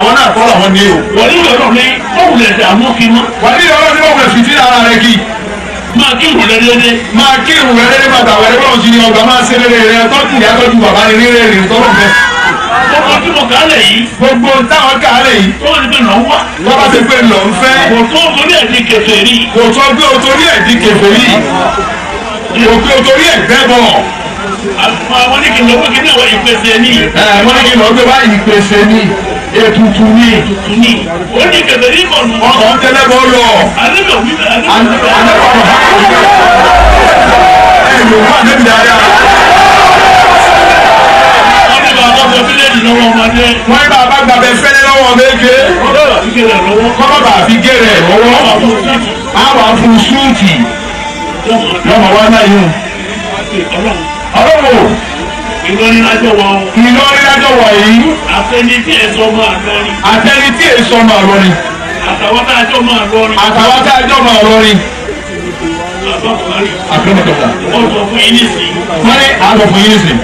Àwọn náà kọ́ làwọn ní o. Wọ́n ní ọ̀rọ̀ ní ọ̀wùlẹ̀ dààmú kí mọ́. Wà ní ọ̀rọ̀ ní wọ́n fi sí ara rẹ kí. Máa kí ìrùlẹ̀ dédé. Máa kí ìrùn rẹ dédé, bàtà wẹ̀rẹ̀ bọ́ọ̀ sí ni ọgbà, máa ṣe rere rẹ, tọ́jú ìyá, tọ́jú bàbá ni rere rẹ tọ́lọ́ fẹ́. Gbogbo tí mo kà á lẹ̀ yìí. Gbogbo táwọn kà á lẹ̀ yìí. Tó wà ní pé lọ́ wá. Wọ́n bá ti pé lọ́ ń fẹ́. Kò tó torí ẹ̀ di kèfèrí. Kò tó gbé o torí ẹ̀ di kèfèrí. Kò gbé o torí ẹ̀ gbẹ́ bọ̀. Àwọn ní kí n lọ pé kí ní àwọn ìpèsè ní. Ẹ wọ́n ní kí n lọ gbé bá ìpèsè ní ètùtù ní. Ètùtù ní. Ó ní kèfèrí kọ̀ nù. Ọkọ̀ ń tẹ́lẹ̀ bọ́ lọ. Àlejò wí bẹ́ẹ̀. Ẹ yóò wá níbi dáadáa. Wọ́n ní bàbá bọ bílẹ̀dì lọ́wọ́ ọmọdé. Wọ́n ní bàbá gbàgbẹ́ fẹ́lẹ́ lọ́wọ́ méje. Kọ́ bàbá fi gé rẹ̀ lọ́wọ́. Á wà fún súùtì. Lọ́mọ wa náà yóò. Ọlọ́wọ́. Ìlọrin lájọ wọ. Ìlọrin lájọ wọ̀ yìí. Àtẹni tí èso máa lọrin. Àtẹni tí èso máa lọrin. Àtàwọn tá a jọ máa lọrin. Àtàwọn tá a jọ máa lọrin. Bàbá Buhari. Àkàràmọ̀tọ̀kà. Ó sọ fún yín nísìnyí. Wọ́n ní àlọ́ fún yín nísìnyí.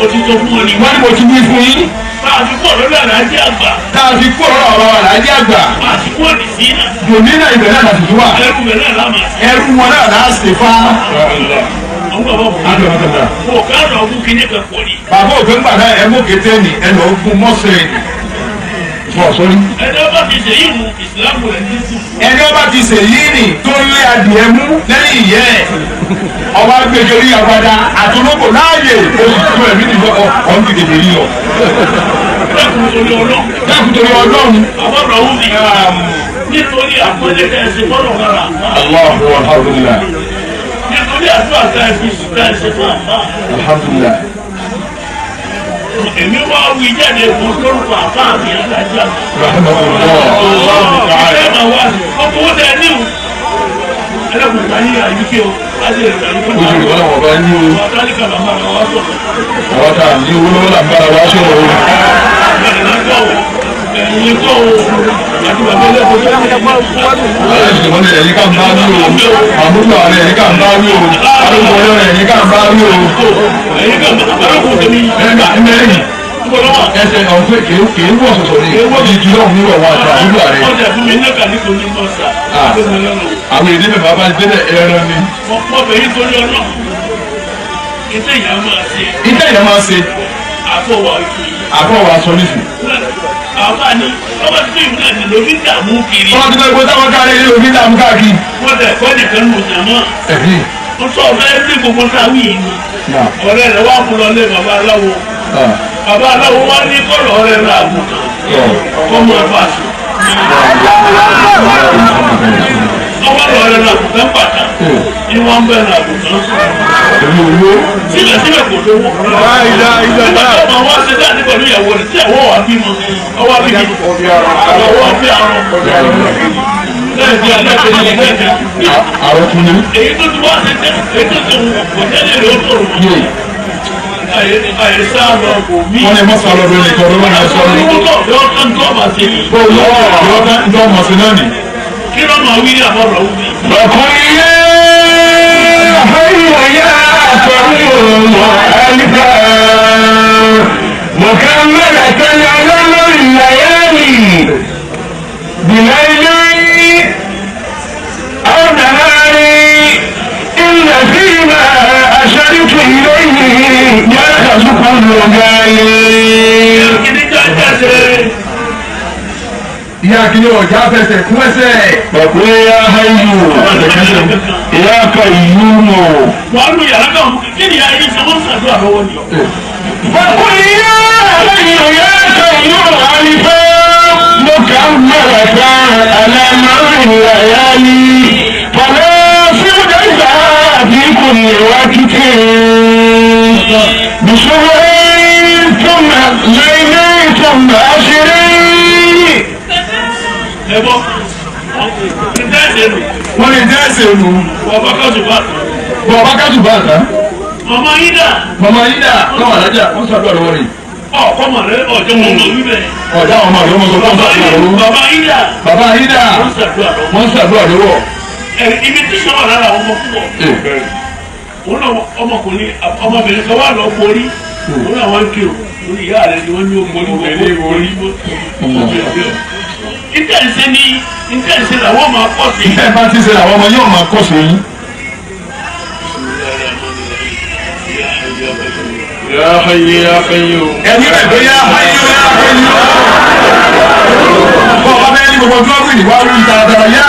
Ó ti sọ fún wọn ni. Wọ́n ní mo ti wí fún yín. Tá a fi kúrò lọ́dọ̀ Àlàájì àgbà. Tá a fi kúrò lọ́dọ̀ ọ̀rọ̀ Àlàájì àgbà. Bá a ti kúrò ní sí náà. Dòmínà ibẹ̀ náà láti tún wà. Ẹrú rẹ̀ náà lámà sí. Ẹrú wọn náà láti fa. Àwọn bàbá Buhari. Mo ká lọ ọdún kìíní kan pọ̀ ni. Bàbá òfin gbà náà ẹ mú kété ni ẹ lọ gún mọ́sẹ̀ ni. Fọ sórí. Ẹni ọba ti ṣe yìí mú ìsìlámù rẹ̀ ní sùn. Ẹni ọba ti ṣe yìí nì tó ń lé adìẹ mú lẹ́yìn ìyẹ́ ẹ̀. Ọba gbẹjọrí agbada àtolóko láàyè oṣù tó ẹ̀mí nìyọ ọ̀n ti tètè rí ọ. Dákun torí Ọlọ́run. Dákun torí Ọlọ́run. Bàbá Ràhùn mi. Nítorí àpọ́nlé tẹ̀ ṣe fọ́lọ̀ lára. Allahu alhamdulillah. Nítorí àdúrà tẹ̀ fi tẹ̀ ṣe fún àbá. Alhamdulillah. Èmi wá wí jáde fún lórúkọ àbá mi alájà. Rahimahullah. Ẹ máa wá ọkọ̀ owó tẹ ní o. Ẹlẹ́kùn ta ní àyíké o. Láti lè ta àyíké o. Ojú ìwọ́n làwọn ọba ní o. Àwọn tálíkà bàbá rẹ̀ wá sọ̀rọ̀. Àwọn tá a ní owó lọ́wọ́ là ń bára wa sọ̀rọ̀ o. Ẹ̀yin kọ́ o. Àti bàbá ẹlẹ́kùn tó ń bá Aláìsàn wọn ni ẹ̀yin ká ń bá wí o. Àmúlò ààrẹ ẹ̀yin ká ń bá wí o. Arúgbó ọlọ́run ẹ̀yin ká ń bá wí o. Ẹ̀yin ká arúgbó tèmi. Ẹ̀ka mẹ́rin. Ẹsẹ̀ ọ̀hún kìí wọ̀ sọ̀sọ̀ ni. Igi lọ́hùn níwọ̀ wọn àti àmúlò ààrẹ. Ọjà fún mi náà ní kò ní mọ̀ sá. Àwọn èdè bàbá bá débẹ̀ ẹran ni. Mo bẹ̀ yín torí Ọlọ́run. Iṣẹ́ ìyá máa ṣe. Iṣẹ́ ìyá máa ṣe. Àfọwọ́ ìfì. Àfọwọ́ aṣọ nísì. Àfa ni ọba tí ìlú náà ní lórí dààmú kiri. Wọ́n ti gbogbo táwọn kárí ilé omi dààmú káàkiri. Wọ́n tẹ̀ kọ́ nìkan nù sàmọ́. Ó sọ ọ̀fẹ́ ní gbogbo sáwì yìí ni. Ọ̀rẹ́ rẹ̀ wá fún lọ lé bàbá aláwo. Bàbá aláwo wá ní kọ́lọ̀ ọ̀rẹ́ rẹ̀ àgùntàn. Kọ́ mọ ẹ̀fọ́ àṣù. Ọwọ́ lọ rẹ̀ àgùntàn pàtà. Ní wọ́n ń bẹ̀rẹ̀ àgùntàn sùn. Síbẹ̀síbẹ̀ kò lówó. Nígbà tó máa wá ṣe dáadé pẹ̀lú ìyàwó rẹ̀ tí ìyàwó wà bímọ. Ọwọ́ bí ọwọ́ bí àrùn. Àrùn tún ní. Èyí tó ti wá ṣe tẹ́ èyí tó ti wù kò tẹ́lẹ̀ rẹ̀ ó tòrò mọ́. Àyè sá lọ kò mí. Wọ́n lè mọ́ sá lọ lórí ìkọ̀ lọ́wọ́ náà sọ ní. Owó tó ọ̀fẹ́ ọ̀tán tó ọ̀bà sí ni. Owó ọ̀fẹ́ ọ̀tán tó ọ̀bà sí náà ni. Kí ló máa wí ní àbọ̀rọ̀ wí? Ọkùnrin yẹ́ يا ألفا مكملة على الليالي بليل أو نهار إن فيما أشرت إليه يرخص كل جاي. Ìyá kìíní ọ̀já fẹsẹ̀ kún ẹsẹ̀. Ọ̀pẹ́ ya hayu, ya kayyumu. Wàá lu yàrá kan, kí ni ayé ṣe wọ́n ṣàdúrà lọ́wọ́ ni? Ọ̀pẹ́ ya hayu, ya kayyumu, àlìfẹ́ mọ̀kànmọ́ra alámọ́rin layali. Fọlá fúdà ìgbà àti kùnì wá títí. Bùsùlùmí túnmà lẹ́yìn túnmà ṣeré. Ẹ̀bọ́ ntẹ́sẹ̀ nù. Wọ́n ní ntẹ́sẹ̀ nù. Bọ̀bá kásùbà. Bọ̀bá kásùbà tán. Màmá yín dà. Màmá yín dà. Lọ́wọ́ alájà wọ́n sọ àdúrà lọ́wọ́ rẹ̀. Ọ̀kọ́ mọ̀ rẹ ọ̀jọ̀ wọn mọ̀ wíbẹ̀. Ọ̀jọ̀ àwọn ọmọ rẹ̀ wọ́n sọ fún ọ̀sán lọ́wọ́. Bàbá yín dà. Bàbá yín dà. Wọ́n sàdúrà lọ́wọ́. Wọ́n sàdúrà lọ́wọ́. Ẹ ibi tí sọ́wọ́ lára ọmọ púpọ̀. Òun náà ọmọkùnrin ọmọbìnrin kan wà lọ borí. Òun náà wọ́n ń kírun. Orí ìyá rẹ̀ ni wọ́n ní orí orí orí. Ìtẹ̀sẹ̀ ni ìtẹ̀sẹ̀ làwọn máa kọ́ sí. Ẹ bá ti ṣe àwọn ọmọ yóò máa kọ́ sí yín. Ya Hayyu ya Qayyum. Ẹni rẹ̀ tó yá ayé yá ayé. Bọ́ ọba bẹ́ẹ̀ ní gbogbo tó wí wá wí taratara yá.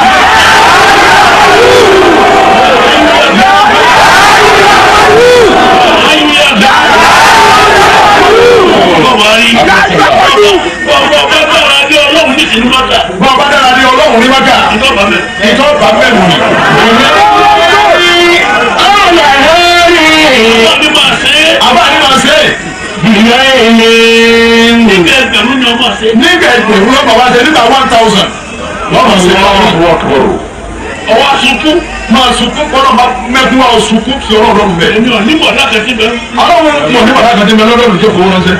Bọ́ ọba dára ní Ọlọ́run ní Mákà. Ìtọ́ bá bẹ́ẹ̀ wù ní. Àbá ni màá ṣe. Nígbà ẹgbẹ̀rún lọ́pàá wá ṣe nígbà 1000. Lọ́mọ ṣe lọ́wọ́. Ọwọ́ sunkún. Máa sunkún kọ́nà bá mẹ́kún wa sunkún sí Ọlọ́run bẹ́ẹ̀. Èmi ò ní mọ̀ lákàtí bẹ́ẹ̀. Ọlọ́run mọ̀ ní bàtà kan tí mẹ lọ́dọ̀ lójú kó ránṣẹ́.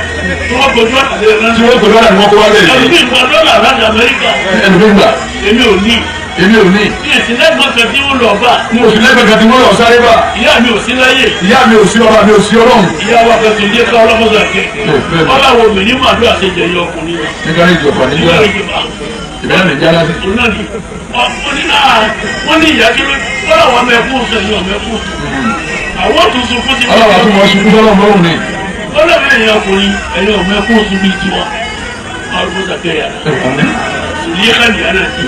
Tí wọ́n kojú àtàlẹ́ Tí ránṣẹ́. wọ́n kojú àtàlẹ́ wọn kó wá lẹ́yìn. Ẹlòmíì gba dọ́là láti Amẹ́ríkà. Ẹlòmíì gbà. Èmi ò ní. Èmi ò ní. Ní ẹ̀sìn lẹ́gbọ̀n kan tí wọ́n lọ bá. Mo sì lẹ́gbẹ̀ẹ́ kan tí wọ́n lọ sáré bá. Ìyá mi ò sí láyé. Ìyá mi ò sí bàbá mi ò sí Ọlọ́run. Ìyá wa kan tó dé ká ọlọ́mọdé àkẹ́. Ọlọ́wọ́ obìnrin máa dúrà ṣe jẹ̀yẹ ọkùnrin. Nígbà ìjọba nígbà ìbẹ̀rẹ̀ lè jẹ́ aláṣẹ. Wọ́n ní ìyá kí ló wọ́n làwọn ọmọ ẹkún sọ ẹ̀yìn ọmọ ẹkún sọ. Àwọn tó sunkún sí. Ọlọ́run àti wọn sunkún sọ́lọ́run lọ́rùn ni. Ọlọ́run ẹ̀yìn ọkùnrin ẹ̀yìn ọmọ ẹkún sọ bíi tiwa. Ọlọ́run sàkẹ́yà. Sùlíkà nìyá náà ti.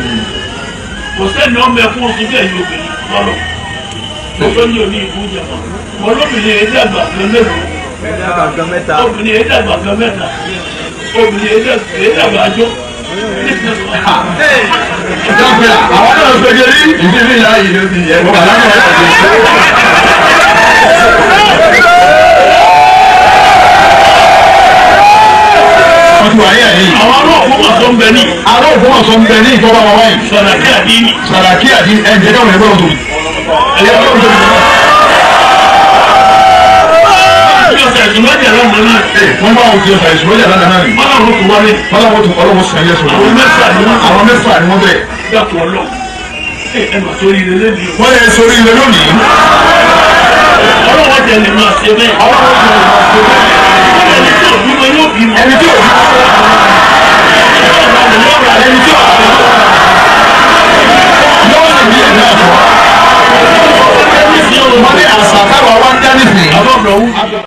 Kò sẹ́ni ọmọ ẹkún sọ bí ẹ̀yìn obìnrin lọ́rọ̀. Ọjọ́ ní òní ìbú jẹ̀mọ́. Ọlọ́bìnrin yẹn dàgbà gan mélòó. Obìnrin yẹn dàgbà gan mẹ́ta. Obìnrin yẹn dàgbà àjọ. Ìjọba àwọn náà sọ yẹ rí ìdílé ìyá yìí ló ti yẹ. Bàbá náà yẹ wọ́n ti wà ní ẹ̀yìn. Àwọn ará Ògbómọ̀ṣọ́ ń bẹ ní. Ará Ògbómọ̀ṣọ́ ń bẹ ní ìjọba wa wáyé. Sàràkí àdínì. Sàràkí àdínì ẹ̀jẹ̀ káwọn ẹ̀gbọ́n tó. Ẹ̀jẹ̀ káwọn tó. Wọ́n bá wọn ti ọ̀sà ìṣòro yàrá náà ni. Wọ́n làwọn tó wálé. Wọ́n làwọn tó ọlọ́wọ́ sàn yẹ sọ̀rọ̀. Àwọn mẹ́fà ni wọ́n bẹ̀. Dàpọ̀ ọlọ́. Ẹ mà sórí ilé lónìí. Wọ́n yẹ sórí ilé lónìí. Ọlọ́wọ́ jẹ lè máa ṣe bẹ́ẹ̀. Ọlọ́wọ́ jẹ lè máa ṣe bẹ́ẹ̀. Ẹni tí ò bímọ yóò bímọ. Ẹni tí ò bímọ.